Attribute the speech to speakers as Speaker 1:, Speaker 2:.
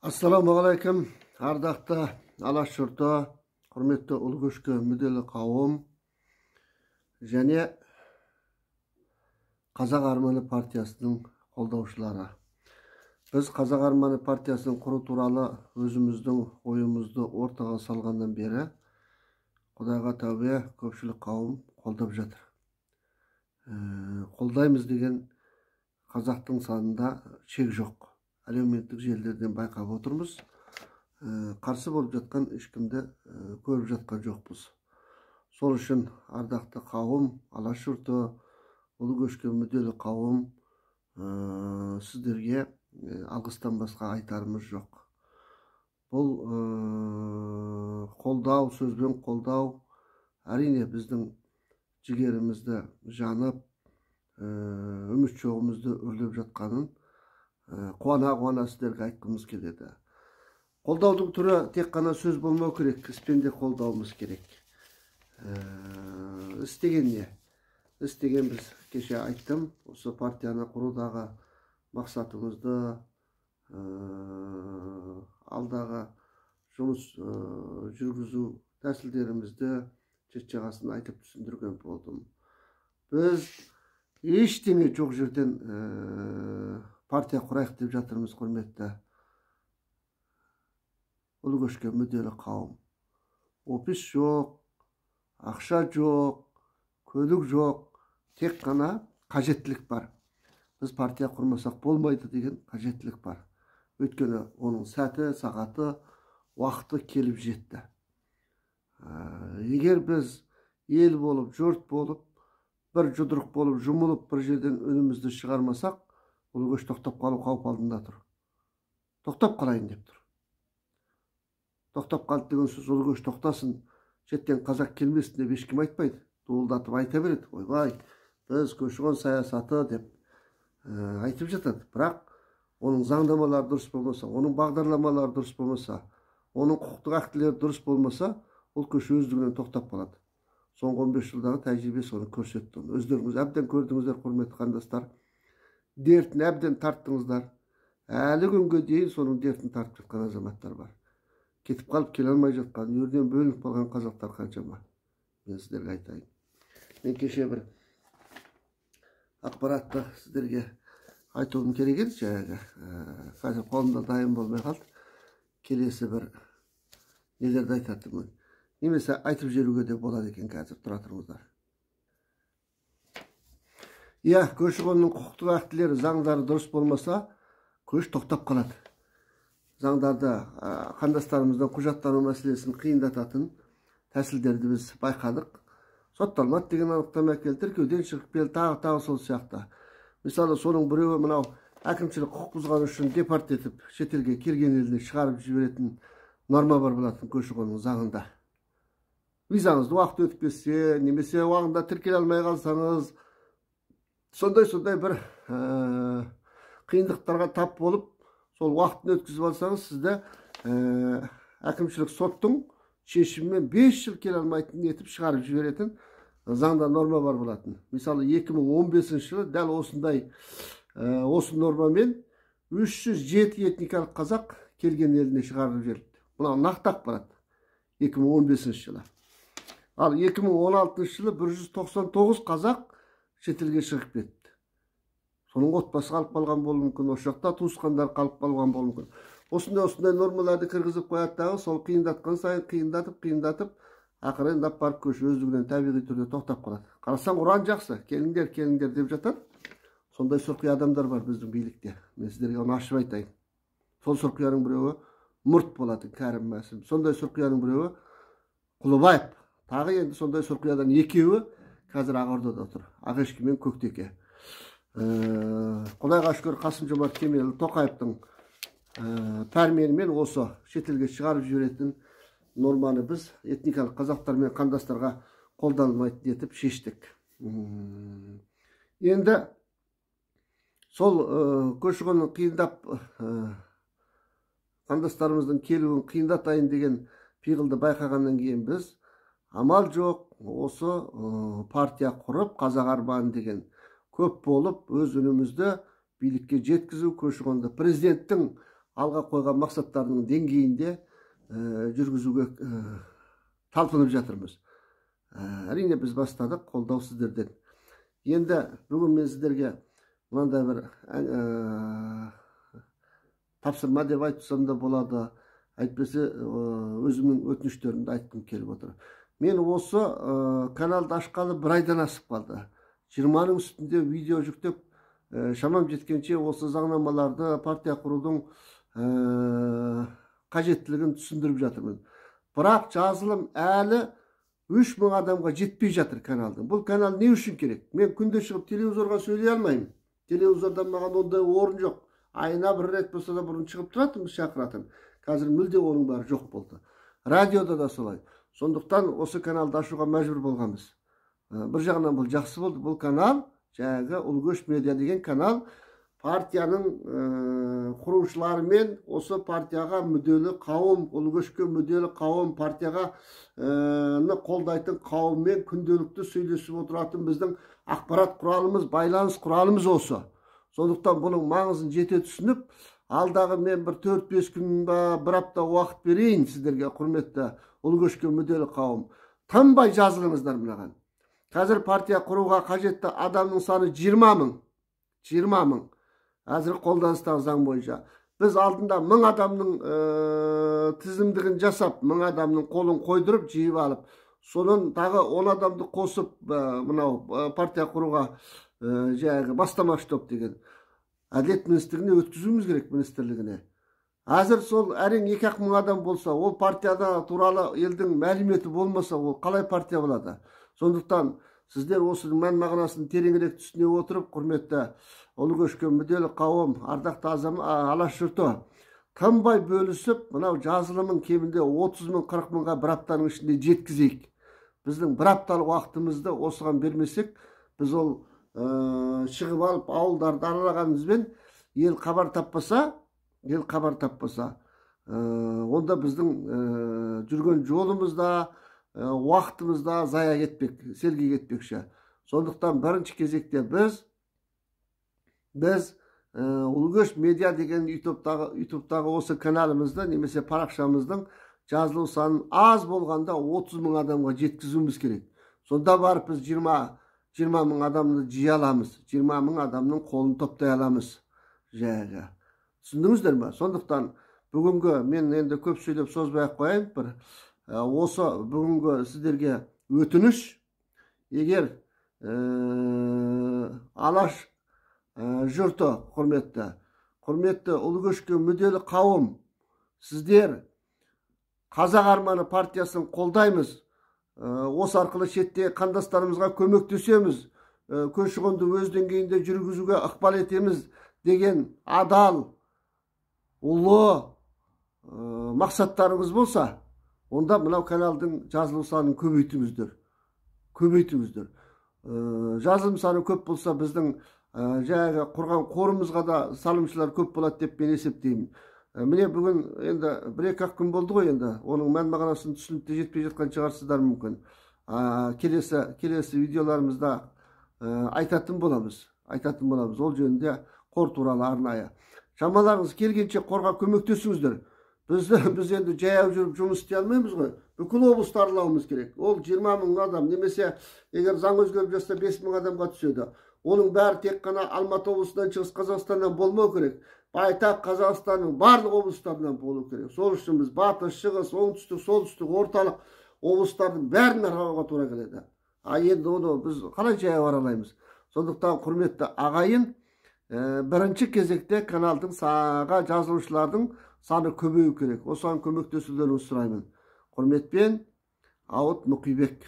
Speaker 1: Ассалаумағалейкум, ардақты Алаш жұрты, құрметті ұлы көшке мүдделі қауым және Қазақ арманы партиясының қолдаушылары. Біз Қазақ арманы партиясын құру туралы өзіміздің ойымызды ортаға салғаннан бері Құдайға тәубе, көпшілік қауым қолдап жатыр. Қолдаймыз деген қазақтың санында шек жоқ. Әлеуметтік желілерден байқап отырмыз. Қарсы болып жатқан ешкімді көріп жатқан жоқпыз. Сол үшін ардақты қауым, Алаш жұрты, ұлы көшке мүдделі қауым, сіздерге алғыстан басқа айтарымыз жоқ. Бұл қолдау, сөзбен қолдау, әрине біздің жігерімізді жанып, үміт шоғымызды үрлеп жатқанын қуана-қуана сіздерге айтқымыз келеді. Қолдаудың түрі тек қана сөз болмау керек, іспен де қолдауымыз керек. Іс деген не? Іс деген біз кеше айттым, осы партияны құрудағы мақсатымызды, алдағы жұмыс жүргізу тәсілдерімізді шет жағасын айтып түсіндірген болдым. Біз ештеңе жоқ жерден партия құрайық деп жатырмыз, құрметті ұлы көшке мүдделі қауым. Офис жоқ, ақша жоқ, көлік жоқ, тек қана қажеттілік бар. Біз партия құрмасақ болмайды деген қажеттілік бар. Өйткені оның сәті, сағаты, уақыты келіп жетті. Егер біз ел болып, жұрт болып, бір жұдырық болып, жұмылып бір жерден үнімізді шығармасақ, ұлы көш тоқтап қалу қауіп алдында тұр. Тоқтап қалайын деп тұр. Тоқтап қалды деген сөз ұлы көш тоқтасын, шеттен қазақ келмесін деп ешкім айтпайды. Дуылдатып айта береді. Ойбай, біз көші-қон саясаты деп айтып жатады. Бірақ оның заңнамалары дұрыс болмаса, оның бағдарламалары дұрыс болмаса, оның құқықтық актілері дұрыс болмаса, ол көш өздігінен тоқтап қалады. Соңғы 15 жылдағы тәжірибе соны көрсетті. Өздеріңіз әбден көрдіңіздер, құрметті қандастар. Дертін әбден тарттыңыздар. Әлі күнге дейін соның дертін тартып жатқан азаматтар бар. Кетіп қалып келе алмай жатқан, өрден бөлініп қалған қазақтар қаншама. Мен сіздерге айтайын. Мен кеше бір ақпаратты сіздерге айтуым керек еді, жаңағы. Қазір қолымда дайын болмай қалды. Келесі бір нелерді айтатынмын. Немесе айтып жіберуге де болады екен қазір, тұра тұрыңыздар. Иә, көші-қонның құқықтық актілері, заңдары дұрыс болмаса, көш тоқтап қалады. Заңдарды, қандастарымыздың құжаттану мәселесін қиындататын тәсілдерді біз байқадық. Сотталмады деген анықтама әкел, тіркеуден шығып кел, тағы сол сияқты. Мысалы, соның біреуі мынау әкімшілік құқық бұзған үшін депорт етіп, шетелге келген еліне шығарып жіберетін норма бар болатын көші-қонның заңында. Визаңызды уақыт өтіп кетсе, немесе уақытында тіркеле алмай қалсаңыз, сондай-сондай бір қиындықтарға тап болып, сол уақытын өткізіп алсаңыз, сізді әкімшілік соттың шешімімен 5 жыл келе алмайтын етіп шығарып жіберетін заңда норма бар болатын. Мысалы, 2015 жылы дәл осындай осы нормамен 307 этникалық қазақ келген еліне шығарып жіберілді. Мынау нақты ақпарат 2015 жылы. Ал 2016 жылы 199 қазақ шетелге шығып кетті. Соның отбасы қалып қалған болуы мүмкін, осы жақта туысқандар қалып қалған болуы мүмкін. Осындай нормаларды кіргізіп қояды дағы, сол қиындатқан сайын қиындатып, ақырындап барып көш өздігінен табиғи түрде тоқтап қалады. Қарасаң, ұран жақсы, келіңдер, келіңдер деп жатады. Сондай сұрқия адамдар бар біздің билікте. Мен сіздерге оны ашып айтайын. Сол сұрқияның біреуі Мұрт болатын, Кәрім Мәсімов. Сондай сұрқияның біреуі Құлыбаев. Тағы енді сондай сұрқиядан екеуі қазір Ақордада отыр. Ақешкі мен Көктеке. Құдайға шүкір, Қасым-Жомарт Кемелұлы Тоқаевтың пәрменімен осы шетелге шығарып жіберетін норманы біз этникалық қазақтар мен қандастарға қолданылмайтын етіп шештік. Енді сол көші-қонның қиындап, қандастарымыздың келуін қиындатайын деген пиғылды байқағаннан кейін біз амал жоқ, осы партия құрып, Қазақ арманы деген көп болып, өз үнімізді билікке жеткізу, көші-қонды президенттің алға қойған мақсаттарының деңгейінде жүргізуге талпынып жатырмыз. Әрине, біз бастадық, қолдау сіздерден. Енді бүгін мен сіздерге мынандай бір тапсырма деп айтсам да болады, әйтпесе өзімнің өтініштерімді айтқым келіп отыр. Мен осы каналды ашқалы бір айдан асып қалды. 20-ның үстінде видео жүктеп, шамам жеткенше осы заңнамаларды, партия құрудың қажеттілігін түсіндіріп жатырмын. Бірақ жазылым әлі 3000 адамға жетпей жатыр каналдың. Бұл канал не үшін керек? Мен күнде шығып телевизорға сөйлей алмаймын. Телевизордан маған ондай орын жоқ. Айына бір рет болса да бұрын шығып тұратынбыз, шақыратын. Қазір мүлде оның бәрі жоқ болды. Радиода да солай. Сондықтан осы каналды ашуға мәжбүр болғанбыз. Бір жағынан бұл жақсы болды. Бұл канал, жаңағы Ұлы көш медиа деген канал, партияның құрушыларымен осы партияға мүдделі қауым, Ұлы көшке мүдделі қауым, партияға қолдайтын қауыммен күнделікті сөйлесіп отыратын біздің ақпарат құралымыз, байланыс құралымыз осы. Сондықтан бұның маңызын жете түсініп, алдағы мен бір 4-5 күн ба, бір апта уақыт берейін сіздерге, құрметті Ұлы көшке мүдделі қауым. Тынбай жазылыңыздар мынаған. Қазір партия құруға қажетті адамның саны 20 мың. 20 мың. Қазір қолданыстағы заң бойынша. Біз алдында 1000 адамның тізімдігін жасап, 1000 адамның қолын қойдырып, жиып алып, соның тағы 10 адамды қосып, мынау партия құруға жаңағы бастамашы топ деген Әділет министрлігіне өткізуіміз керек, министрлігіне. Қазір сол әрең 2-ақ мың адам болса, ол партияда туралы елдің мәліметі болмаса, ол қалай партия болады? Сондықтан сіздер осының мән мағынасын тереңірек түсіне отырып, құрметті Ұлы көшке мүдделі қауым, ардақты алаш жұрты, тынбай бөлісіп, мынау жазылымын кемінде 30 мың, 40 мыңға бір аптаның ішінде жеткізейік. Біздің бір апталық уақытымызды осыған бермесек, біз ол шығып алып ауылдарды аралағанымызбен ел хабар таппаса, онда біздің жүрген жолымызда, уақытымызда зая кетпек, селге кетпекші. Сондықтан бірінші кезекте біз Ұлы көш медиа деген ютубтағы осы каналымызды немесе парақшамыздың жазылу санын аз болғанда 30 мың адамға жеткізуіміз керек. Сонда барып біз 20 мың адамды жия аламыз, 20 мың адамның қолын топтай аламыз. Жаңағы. Түсіндіңіздер ме? Сондықтан бүгінгі мен енді көп сөйлеп созбай ақ қояйын, бір осы бүгінгі сіздерге өтініш, егер алаш жұрты, құрметті Ұлы көшке мүдделі қауым, сіздер Қазақ арманы партиясын қолдаймыз, осы арқылы шетте қандастарымызға көмектесеміз, көші-қонды өз деңгейінде жүргізуге ықпал етеміз деген адал, ұлы мақсаттарыңыз болса, онда мынау каналдың жазылу санын көбейтіңіздер. Көбейтіңіздер. Жазылым саны көп болса, біздің жаңағы құрған қорымызға да салымшылар көп болады деп мен есептеймін. Міне бүгін енді бір-екі ақ күн болды ғой енді, оның мән мағынасын түсініп те жетпей жатқан шығарсыздар мүмкін. Келесі видеоларымызда айтатын боламыз. Ол жөнінде қор туралы арнайы. Шамаларыңыз келгенше қорға көмектесіңіздер. Біз енді жаяу жүріп жұмыс істей алмаймыз ғой. Бүкіл облысты аралауымыз керек. Ол 20 мың адам, немесе егер заң өзгеріп жатса 5 мың адамға түседі. Оның бәрі тек қана Алматы облысынан, Шығыс Қазақстаннан болмау керек. Байтақ Қазақстанның барлық облыстарынан болу керек. Сол үшін біз батыс, шығыс, оңтүстік, солтүстік, орталық облыстардың бәрін аралауға тура келеді. А енді оны біз қалай жаяу аралаймыз? Сондықтан құрметті ағайын, бірінші кезекте каналдың саға жазылушылардың саны көбею керек. Осыған көмектесулеріңізді сұраймын. Құрметпен, Ауыт Мұқибек.